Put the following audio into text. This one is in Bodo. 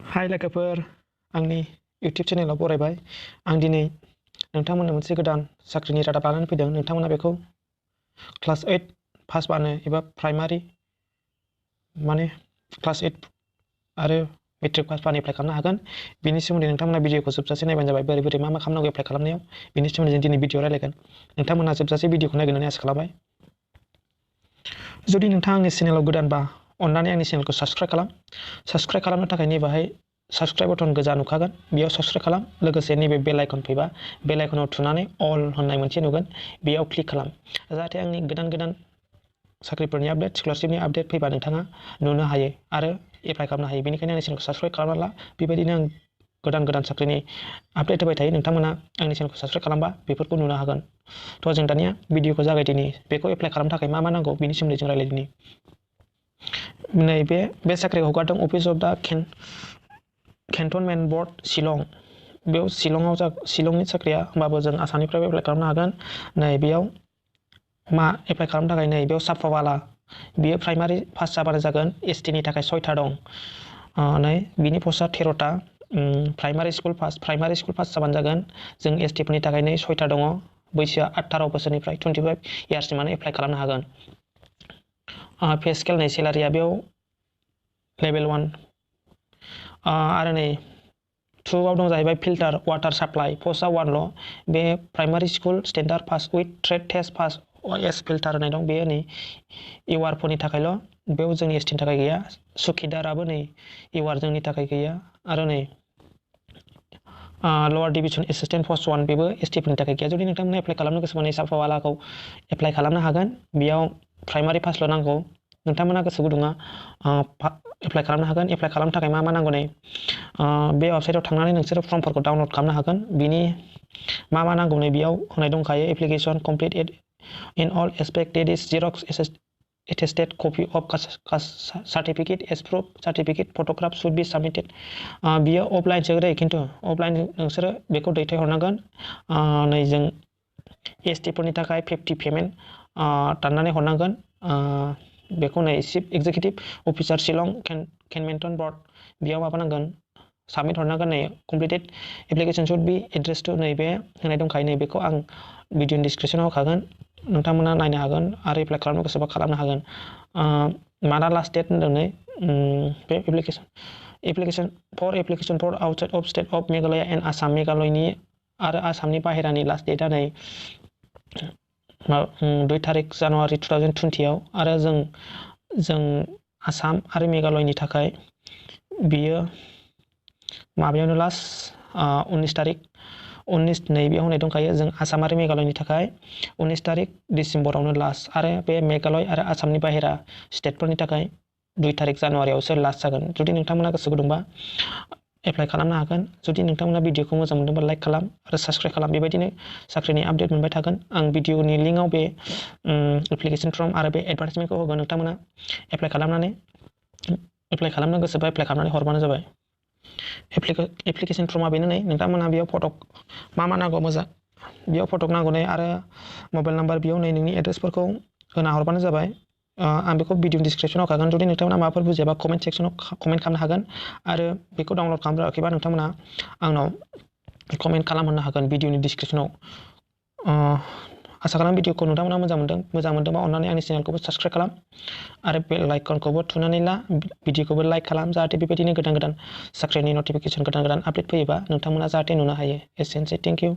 हाय लोगोफोर, आंनि इउटिउब चेनेलाव बरायबाय। आं दिनै नोंथांमोननो मोनसे गोदान साख्रिनि रादाब लानानै फैदों। नोंथांमोना बेखौ क्लास 8 पास बानो एबा प्राइमारि माने क्लास 8 आरो मेट्रिक पास बानो एप्लाइ खालामनो हागोन। बेनि सोमोन्दै नोंथांमोना भिडिअखौ जोबजासे नायबानो जाबाय। बोरै मा खालामनांगौ एप्लाइ खालामनायाव, बेनि सोमोन्दै जों दिनै भिडिअ रायलायगोन। नोंथांमोना जोबजासे भिडिअखौ नायगोन होननानै आसा खालामबाय। जुदि नोंथाङा आंनि चेनेलाव गोदानबा अन्नानै आंनि चेनेलखौ साबस्क्राइब खालाम। साबस्क्राइब खालामनो थाखाय नैबाहाय साबस्क्राइब बटन गोजा नुखागोन, बेयाव साबस्क्राइब खालाम। लोगोसे नैबे बेल आइकन फैबा बेल आइकनाव थुनानै अल होननाय मोनसे नुगोन, बेयाव क्लिक खालाम। जाहाथे आंनि गोदान साख्रिफोरनि आपडेट, स्कलारशिपनि आपडेट फैबा नोंथाङा नुनो हायो आरो एप्लाइ खालामनो हायो। बेनिखायनो आंनि चेनेलखौ साबस्क्राइब खालामना ला। बेबायदिनो आं गोदान साख्रिनि आपडेट होबाय थायो। नोंथांमोना आंनि चेनेलखौ साबस्क्राइब खालामबा बेफोरखौ नुनो हागोन। थ' जों दानिया भिडिअखौ जागायदिनि। बेखौ एप्लाइ खालामनो थाखाय मा नांगौ बेनि सोमोन्दै जों रायलायदिनि। नैबे साख्रिखौ हगारदों office of the cantonment board Shillong. बेयाव शिलंनि साख्रिया, होमबाबो जों आसामनिफ्रायबो एप्लाइ खालामनो हागोन। नै बेयाव मा एप्लाइ खालामनो थाखाय नै बेयाव साफावाला, बियो प्राइमारि पास जाबानो जागोन। एसटि नि थाखाय 6था दं। नै बिनि पस्टआ 13टा। प्राइमारि स्कुल पास जाबानो जागोन। जों एसटिफोरनि थाखाय नै 6था दङ। बैसोआ 18 बोसोरनिफ्राय 25 इयार्ससिमानो एप्लाइ खालामनो हागोन। पे स्केल नै सेलारिया बेयाव लेभेल 1 आरो नै 2आव दं जाहैबाय फिल्टार वाटार साप्लाइ, पस्टआ 1ल'। बे primary school standard pass with trade test pass as filter होनाय दं। बेयो नै इउआरफोरनि थाखायल', बेयाव जोंनि एसटिनि थाखाय गैया। सुखिदाराबो नै इउआर जोंनि थाखाय गैया। आरो नै लवार डिभिजन एसिस्टेन्ट पस्ट 1, बेबो एसटिफोरनि थाखाय गैया। जुदि नोंथांमोना एप्लाइ खालामनो गोसोबा नै साफावालाखौ एप्लाइ खालामनो हागोन। बेयाव प्राइमारि पासल' नांगौ। नोंथांमोना गोसो गुदुङा एप्लाइ खालामनो हागोन। एप्लाइ खालामनो थाखाय मा नांगौ नै बे वेबसाइटआव थांनानै नोंसोरो फर्मफोरखौ डाउनलड खालामनो हागोन। बिनि मा नांगौ नै बेयाव होनाय दंखायो। Application complete in all aspect, that is xerox attested copy of caste certificate age proof certificate photograph should be submitted. बियो अफलाइनसो रे, खिन्थु अफलाइन नोंसोरो बेखौ दैथायहरनांगोन। नै जों एसटिफोरनि थाखाय 50 पेमेन्ट दाननानै हरनांगोन। बेखौ नै chief executive officer Shillong cantonment board, बेयाव माबानांगोन, साबमिट हरनांगोन। नै completed application should be address to, नैबे होनाय दंखायो। नै बेखौ आं भिडिअनि डिसक्रिपसनाव होखागोन, नोंथांमोना नायनो हागोन आरो एप्लाइ खालामनो गोसोबा खालामनो हागोन। माना लास्ट डेट होनदों नै बे application for outside of state of Meghalaya and Assam, मेघालयनि आरो आसामनि बाहेरानि लास्ट डेटआ नै 2 तारिख जानुवारि 2020 आरो जों आसाम आरो मेघालयनि थाखाय बियो माबायावनो लास्ट 19 तारिख 19 नैबेयाव होनाय दंखायो। जों आसाम आरो मेघालयनि थाखाय 19 तारिख डिसेम्बरावनो लास्ट, आरो बे मेघालय आरो आसामनि बाहेरा स्टेटफोरनि थाखाय 2 तारिख जानुवारियावसो लास्ट जागोन। जुदि नोंथांमोना गोसो गुदुंबा एप्लाइ खालामनो हागोन। जुदि नोंथांमोना भिडिअखौ मोजां मोनदोंबा लाइक खालाम आरो साबस्क्राइब खालाम। बेबायदिनो साख्रिनि आपडेट मोनबाय थागोन। आं भिडिअनि लिंकआव बे एप्लिकेसन फर्म आरो बे एडभार्टाइजमेन्टखौ होगोन। नोंथांमोना एप्लाइ खालामनो गोसोबा एप्लाइ खालामनानै हरबानो जाबाय। एप्लिकेसन फर्मा बेनो नै, नोंथांमोना बेयाव फटक मा नांगौ मोजां, बेयाव फटक नांगौ नै, आरो मबाइल नाम्बार, बेयाव नै नोंनि एड्रेसफोरखौ होना हरबानो जाबाय। आं बेखौ भिडिअनि डिसक्रिपसनाव होखागोन। जुदि नोंथांमोना माबाफोर बुजियाबा कमेन्ट सेक्सनाव कमेन्ट खालामनो हागोन। आरो बेखौ डाउनलड खालामग्राखैबा नोंथांमोना आंनाव कमेन्ट खालामहरनो हागोन भिडिअनि डिसक्रिपसनाव। आसा खालाम भिडिअखौ नोंथांमोना मोजां मोनदोंबा अन्नानै आंनि चेनेलखौबो साबस्क्राइब खालाम आरो बेल आइकनखौबो थुनानै ला। भिडिअखौबो लाइक खालाम, जाहाथे बेबायदिनो गोदान साख्रिनि नटिफिकेसन, गोदान आपडेट फैयोबा नोंथांमोना जाहाथे नुनो हायो। एसेनोसै, थेंक इउ।